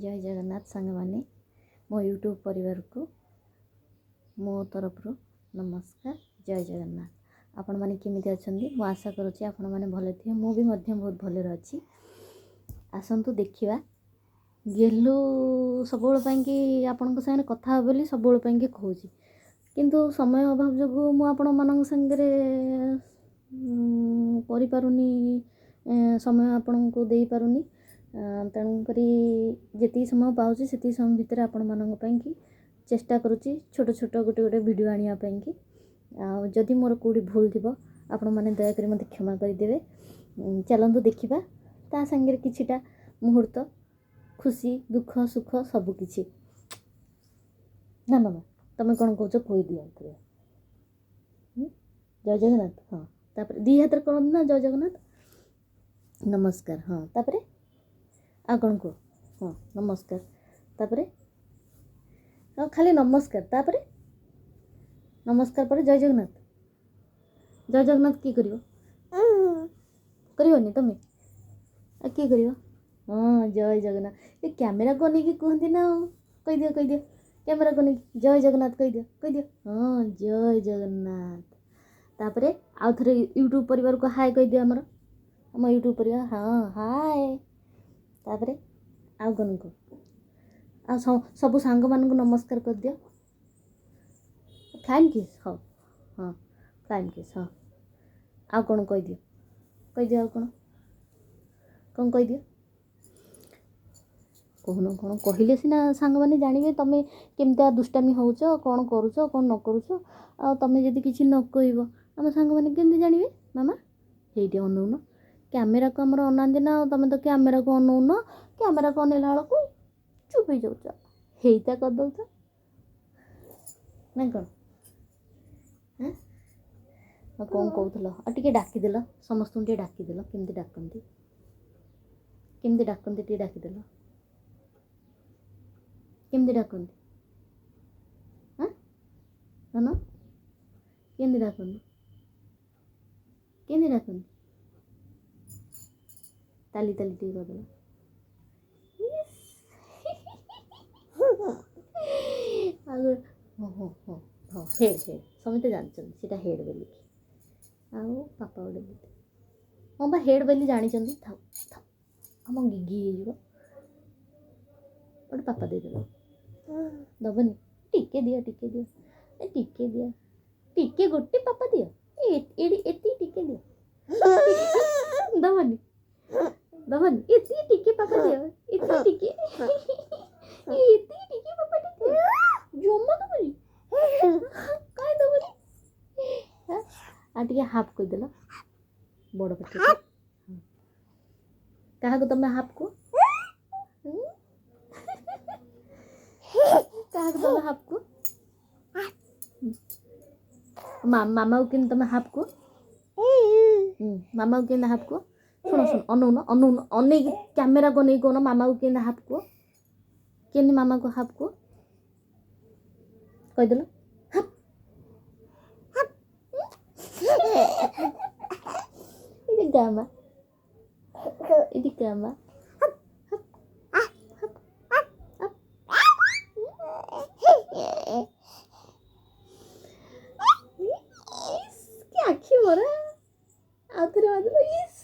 ଜୟ ଜଗନ୍ନାଥ ସାଙ୍ଗମାନେ। ମୋ ୟୁଟ୍ୟୁବ୍ ପରିବାରକୁ ମୋ ତରଫରୁ ନମସ୍କାର, ଜୟ ଜଗନ୍ନାଥ। ଆପଣମାନେ କେମିତି ଅଛନ୍ତି? ମୁଁ ଆଶା କରୁଛି ଆପଣମାନେ ଭଲ ଥିବେ। ମୁଁ ବି ମଧ୍ୟ ବହୁତ ଭଲରେ ଅଛି। ଆସନ୍ତୁ ଦେଖିବା ଗେଲୁ ସବୁବେଳେ ପାଇଁକି ଆପଣଙ୍କ ସାଙ୍ଗରେ କଥା ହେବ ବୋଲି ସବୁବେଳେ ପାଇଁକି କହୁଛି, କିନ୍ତୁ ସମୟ ଅଭାବ ଯୋଗୁଁ ମୁଁ ଆପଣମାନଙ୍କ ସାଙ୍ଗରେ କରିପାରୁନି, ସମୟ ଆପଣଙ୍କୁ ଦେଇପାରୁନି। ତେଣୁକରି ଯେତିକି ସମୟ ପାଉଛି, ସେତିକି ସମୟ ଭିତରେ ଆପଣମାନଙ୍କ ପାଇଁକି ଚେଷ୍ଟା କରୁଛି ଛୋଟ ଛୋଟ ଗୋଟେ ଗୋଟେ ଭିଡ଼ିଓ ଆଣିବା ପାଇଁକି। ଆଉ ଯଦି ମୋର କେଉଁଠି ଭୁଲ ଥିବ, ଆପଣମାନେ ଦୟାକରି ମୋତେ କ୍ଷମା କରିଦେବେ। ଚାଲନ୍ତୁ ଦେଖିବା ତା ସାଙ୍ଗରେ କିଛିଟା ମୁହୂର୍ତ୍ତ, ଖୁସି, ଦୁଃଖ, ସୁଖ ସବୁକିଛି। ନା ମାମା, ତମେ କ'ଣ କହୁଛ କହିଦିଅ ଥରେ। ଜୟ ଜଗନ୍ନାଥ। ହଁ, ତାପରେ ଦୁଇ ହାତରେ କରନ୍ତୁ ନା। ଜୟ ଜଗନ୍ନାଥ, ନମସ୍କାର। ହଁ, ତାପରେ ଆଉ କ'ଣ କୁହ? ହଁ, ନମସ୍କାର। ତାପରେ ଆଉ ଖାଲି ନମସ୍କାର। ତାପରେ ନମସ୍କାର ପରେ ଜୟ ଜଗନ୍ନାଥ। ଜୟ ଜଗନ୍ନାଥ କିଏ କରିବ? କରିବନି ତମେ? ଆଉ କିଏ କରିବ? ହଁ, ଜୟ ଜଗନ୍ନାଥ। ଏ କ୍ୟାମେରାକୁ ଅନେଇକି କୁହନ୍ତି ନା। ଆଉ କହିଦିଅ, କହିଦିଅ, କ୍ୟାମେରାକୁ ଅନେଇକି ଜୟ ଜଗନ୍ନାଥ କହିଦିଅ, କହିଦିଅ। ହଁ, ଜୟ ଜଗନ୍ନାଥ। ତାପରେ ଆଉ ଥରେ ୟୁଟ୍ୟୁବ୍ ପରିବାରକୁ ହାଏ କହିଦିଅ। ଆମ ୟୁଟ୍ୟୁବ୍ ପରିବାର, ହଁ, ହାଏ। ତାପରେ ଆଉ କ'ଣ କୁହ? ଆଉ ସବୁ ସାଙ୍ଗମାନଙ୍କୁ ନମସ୍କାର କରିଦିଅ। ଫ୍ଲାଇଂ କିସ୍। ହଉ, ହଁ, ଫ୍ଲାଇଂ କିସ୍। ହଁ, ଆଉ କ'ଣ କହିଦିଅ, କହିଦିଅ। ଆଉ କ'ଣ କ'ଣ କହିଦିଅ? କହୁନ କ'ଣ? କହିଲେ ସିନା ସାଙ୍ଗମାନେ ଜାଣିବେ ତମେ କେମିତିଆ ଦୁଷ୍ଟାମି ହେଉଛ, କ'ଣ କରୁଛ, କ'ଣ ନ କରୁଛ। ଆଉ ତମେ ଯଦି କିଛି ନ କହିବ, ଆମ ସାଙ୍ଗମାନେ କେମିତି ଜାଣିବେ? ମାମା, ହେଇଠି ଅନଉନ କ୍ୟାମେରାକୁ। ଆମର ଅନାନ୍ତି ନା ଆଉ। ତମେ ତ କ୍ୟାମେରାକୁ ଅନଉନ। କ୍ୟାମେରାକୁ ଅନେଇଲା ବେଳକୁ ଚୁପ୍ ହେଇଯାଉଛ, ହେଇତା କରିଦେଉଛ ନା କ'ଣ? ଆଉ କ'ଣ କହୁଥିଲ? ଆଉ ଟିକେ ଡାକିଦେଲ ସମସ୍ତଙ୍କୁ, ଟିକେ ଡାକିଦେଲ। କେମିତି ଡାକନ୍ତି, କେମିତି ଡାକନ୍ତି? ଟିକେ ଡାକିଦେଲ। କେମିତି ଡାକନ୍ତି? ହଁ ଧନ, କେମିତି ଡାକନ୍ତି? କେମିତି ଡାକନ୍ତି? ତାଲି ତାଲି ଟିକେ କରିଦେଲ। ଆଉ ହଁ ହଁ ହଁ ହଁ, ହେଡ଼୍ ହେଡ଼୍, ସମସ୍ତେ ଜାଣିଛନ୍ତି ସେଇଟା ହେଡ଼୍ ବୋଲିକି। ଆଉ ପାପା ଗୋଟେ ଦେଇଦେ। ହଁ ବା, ହେଡ଼୍ ବୋଲି ଜାଣିଛନ୍ତି। ଥାଉ ଥାଉ, ଆମ ଗିଗି ହେଇଯିବ। ଗୋଟେ ପାପା ଦେଇଦେଲ। ଦବନି? ଟିକେ ଦିଅ, ଟିକେ ଦିଅ, ଏ ଟିକେ ଦିଅ, ଟିକେ ଗୋଟେ ପାପା ଦିଅ। ଏଠି ଏତିକି ଟିକେ ଦିଅ। ଦବନି? ଦବନି? ଏତିକି ଟିକେ ପାପା ଦିଅ, ଏତିକି ଟିକେ, ଏତିକି ଟିକେ ପାପା ଦିଅ। ଜମା ଦବନି? କାଇଁ ଦବନି? ଆଉ ଟିକେ ହାଫ୍ କହିଦେଲ ବଡ଼ ପାଟି। କାହାକୁ ତମେ ହାଫ୍ କୁହ? କାହାକୁ ତମେ ହାଫ୍ କୁହ? ମାମାକୁ କେମିତି ତମେ ହାଫ୍ କୁହ? ମାମାକୁ କେମିତି ହାଫ୍ କୁହ? ଶୁଣ ଶୁଣ, ଅନଉନ, ଅନଉନ, ଅନେଇକି କ୍ୟାମେରାକୁ ଅନେଇକି କହୁନ। ମାମାକୁ କେମିତି ହାଫ୍ କୁହ? କେମିତି ମାମାକୁ ହାଫ୍ କୁହ? କହିଦେଲ ହାଫ୍। ଏଠି ଗାମା, ଏଠି ଗାମା। କି ଆଖି ମରା! ଆଉ ଥରେ ମାରିଦେଲ। ଇସ୍,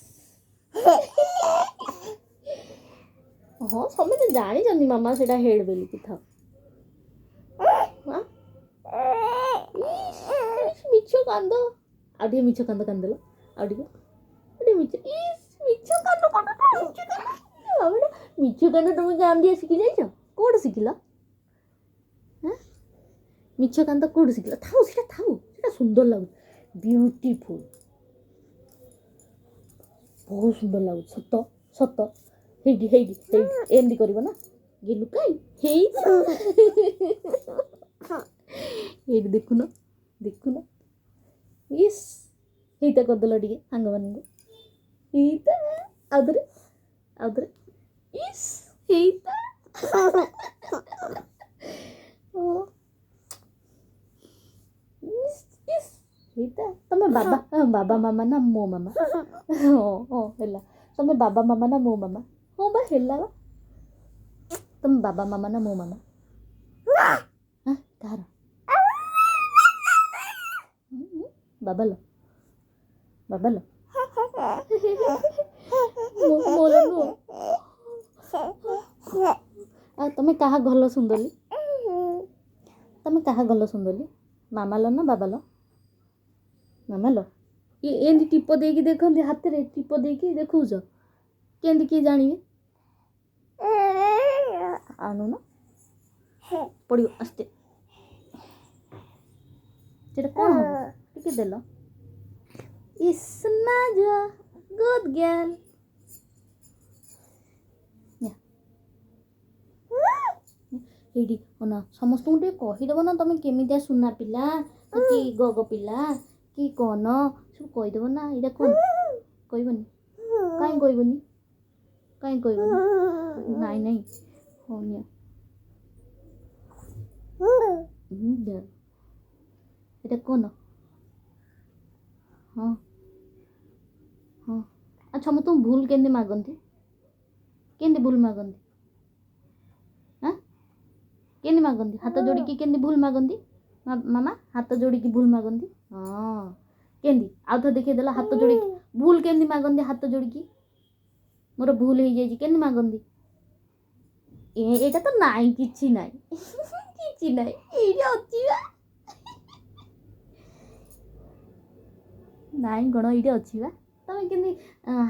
ହଁ, ସମସ୍ତେ ଜାଣିଛନ୍ତି ମାମା ସେଇଟା ହେଡ଼୍ ବୋଲିକି। ଥାଉ। ମିଛ କାନ୍ଦ। ଆଉ ଟିକେ ମିଛ କାନ୍ଦ କାନ୍ଦିଦେଲ। ଆଉ ଟିକେ, ଟିକେ ମିଛ। ଇସ୍, ମିଛ କାନ୍ଦ, ମିଛ କାନ୍ଦ, ମିଛ କାନ୍ଦ। ତମେ କାନ୍ଦିଆ ଶିଖି ଯାଇଛ? କୋଉଠୁ ଶିଖିଲ? ମିଛ କାନ୍ଦ କୋଉଠୁ ଶିଖିଲ? ଥାଉ, ସେଇଟା ଥାଉ, ସେଇଟା ସୁନ୍ଦର ଲାଗୁଛି। ବିୟୁଟିଫୁଲ୍, ବହୁତ ସୁନ୍ଦର ଲାଗୁଛି। ସତ ସତ। ହେଇଠି ହେଇଠି ହେଇଠି, ଏମିତି କରିବ ନା ଗେଲୁ? କାଇଁ, ହେଇଠି ଏଇଠି ଦେଖୁନ, ଦେଖୁନ। ଇସ୍, ହେଇତା କରିଦେଲ ଟିକେ ସାଙ୍ଗମାନଙ୍କୁ। ହେଇତା, ଆଉ ଥରେ, ଆଉ ଥରେ। ଇସ୍, ହେଇତା। ଇସ୍ ଇସ୍, ହେଇତା। ତମେ ବାବା ବାବା ମାମା ନା ମୋ ମାମା? ହଁ ହଁ, ହେଲା। ତମେ ବାବା ମାମା ନା ମୋ ମାମା? ହଁ ବା, ହେଲା ବା। ତମ ବାବା ମାମା ନା ମୋ ମାମା? କାହାର ବାବାଲ? ବାବାଲ ମୋର ନୁହଁ। ଆଉ ତମେ କାହା ଘର ସୁନ୍ଦରୀ? ତମେ କାହା ଘର ସୁନ୍ଦରୀ, ମାମାଲ ନା ବାବାଲ? ମାମାଲ। ଇଏ ଏମିତି ଟିପ ଦେଇକି ଦେଖନ୍ତି, ହାତରେ ଟିପ ଦେଇକି ଦେଖାଉଛ, କେମିତି କିଏ ଜାଣିବେ? ଆଣୁନ, ପଡ଼ିବ, ଆସ୍ତେ। ସେଟା କ'ଣ ହବ ଟିକେ ଦେଲ। ଇସ୍ନା ଗୁଡ୍ ଗାର୍ଲ। ଏଇଠି ଅନା, ସମସ୍ତଙ୍କୁ ଟିକେ କହିଦେବ ନା ତମେ କେମିତିଆ ସୁନା ପିଲା କି ଗଗ ପିଲା କି କ'ଣ ସବୁ କହିଦେବ ନା। ଏଇଟା କ'ଣ କହିବନି? କାହିଁ କହିବନି? କାହିଁ କହିବନି? ନାଇଁ ନାଇଁ, ହଉ ନିଅ। ଏଇଟା କ'ଣ? ହଁ ହଁ। ଆଚ୍ଛା, ସମସ୍ତଙ୍କୁ ଭୁଲ କେମିତି ମାଗନ୍ତି? କେମିତି ଭୁଲ ମାଗନ୍ତି? ଆଁ, କେମିତି ମାଗନ୍ତି? ହାତ ଯୋଡ଼ିକି କେମିତି ଭୁଲ ମାଗନ୍ତି ମାମା? ହାତ ଯୋଡ଼ିକି ଭୁଲ ମାଗନ୍ତି? ହଁ, କେମିତି? ଆଉ ଥରେ ଦେଖେଇଦେଲ, ହାତ ଯୋଡ଼ିକି ଭୁଲ କେମିତି ମାଗନ୍ତି? ହାତ ଯୋଡ଼ିକି ମୋର ଭୁଲ ହେଇଯାଇଛି କେମିତି ମାଗନ୍ତି? ଏଇଟା ତ ନାଇଁ, କିଛି ନାହିଁ, କିଛି ନାହିଁ, ଏଇଟା ଅଛି ବା। ନାଇଁ କ'ଣ, ଏଇଟା ଅଛି ବା। ତମେ କେମିତି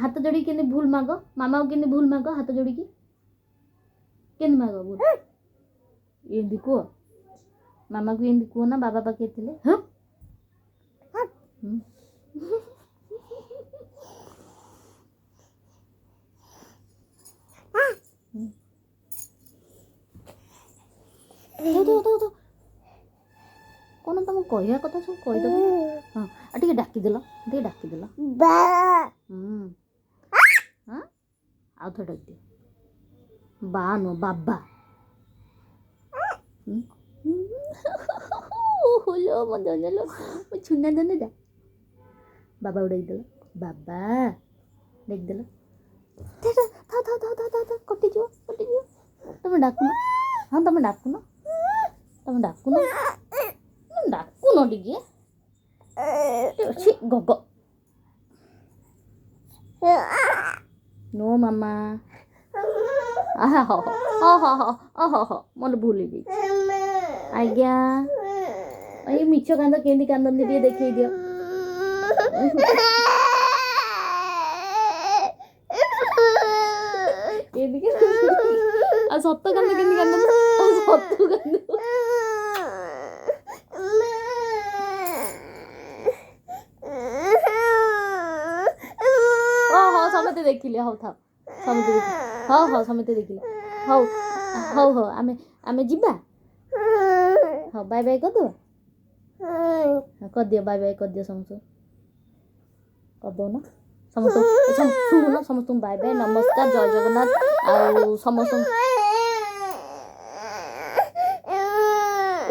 ହାତ ଯୋଡ଼ିକି କେମିତି ଭୁଲ ମାଗ ମାମାକୁ? କେମିତି ଭୁଲ ମାଗ ହାତ ଯୋଡ଼ିକି? କେମିତି ମାଗ ଭୁଲ? ଏମିତି କୁହ ମାମାକୁ, ଏମିତି କୁହ ନା ବାବା ପାଖରେ ଥିଲେ। ହଁ, କ'ଣ ତମ କହିବା କଥା ସବୁ କହିଦେବ। ହଁ, ଆଉ ଟିକେ ଡାକିଦେଲ, ଟିକେ ଡାକିଦେଲ। ହଁ, ଆଉ ଥରେ ଡାକିଦିଅ। ବା ନୁହଁ, ବାବା। ହଲୋ ମୋ ଧନଲୋ, ମୋ ଛୁନା ଧନଟା। ବାବାକୁ ଡାକିଦେଲ, ବାବା ଡାକିଦେଲ। ଥାଉ ଥାଉ ଥାଉ ଥାଉ ଥାଉ ଥାଉ, କଟିଯିବ କଟିଯିବ। ତମେ ଡାକୁନ। ହଁ, ତମେ ଡାକୁନ, ତମେ ଡାକୁନ, ଡାକୁନ ଟିକେ। ଅଛି ଗଗ। ନୋ ମାମା। ହଉ ହଉ ହଉ ହଉ ହଉ ହଉ, ମୋର ଭୁଲ ହେଇଯାଇଛି ଆଜ୍ଞା। ଏଇ ମିଛ କାନ୍ଦ କେମିତି କାନ୍ଦନ୍ତି ଟିକେ ଦେଖେଇ ଦିଅ। କେମିତି? ଆଉ ସତ କାନ୍ଦ କେମିତି କାନ୍ଦନ୍ତି? ଆଉ ସତ କାନ୍ଦ। ହଁ ହଁ, ସମସ୍ତେ ଦେଖିଲେ। ହଉ ଥାଉ, ସମସ୍ତେ ଦେଖିଲେ। ହଉ ହଉ, ସମସ୍ତେ ଦେଖିଲେ। ହଉ ହଉ ହଉ, ଆମେ ଯିବା। ହଉ, ବାଏ ବାଏ କରିଦେବା। କରିଦିଅ, ବାଏ ବାଏ କରିଦିଅ ସମସ୍ତଙ୍କୁ। କରିଦେଉନ ସମସ୍ତଙ୍କୁ। ଶୁଣୁନ, ସମସ୍ତଙ୍କୁ ବାଏ ବାଏ, ନମସ୍କାର, ଜୟ ଜଗନ୍ନାଥ। ଆଉ ସମସ୍ତଙ୍କୁ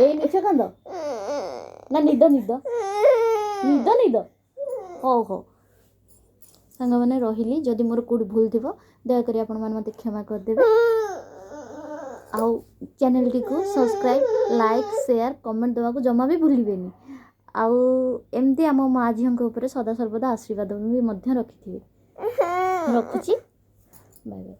ଏଇ ମିଛ କାନ୍ଦ ନା ନିଦ ନିଦ ନିଦ ନିଦ। ହଉ ହଉ ସାଙ୍ଗମାନେ, ରହିଲି। ଯଦି ମୋର କେଉଁଠି ଭୁଲ ଥିବ ଦୟାକରି ଆପଣମାନେ ମୋତେ କ୍ଷମା କରିଦେବେ। ଆଉ ଚ୍ୟାନେଲଟିକୁ ସବସ୍କ୍ରାଇବ୍, ଲାଇକ୍, ସେୟାର, କମେଣ୍ଟ ଦେବାକୁ ଜମା ବି ଭୁଲିବେନି। ଆଉ ଏମିତି ଆମ ମା ଝିଅଙ୍କ ଉପରେ ସଦାସର୍ବଦା ଆଶୀର୍ବାଦ ବି ମଧ୍ୟ ରଖିଥିବେ। ରଖୁଛି, ବାଏ ବାଏ।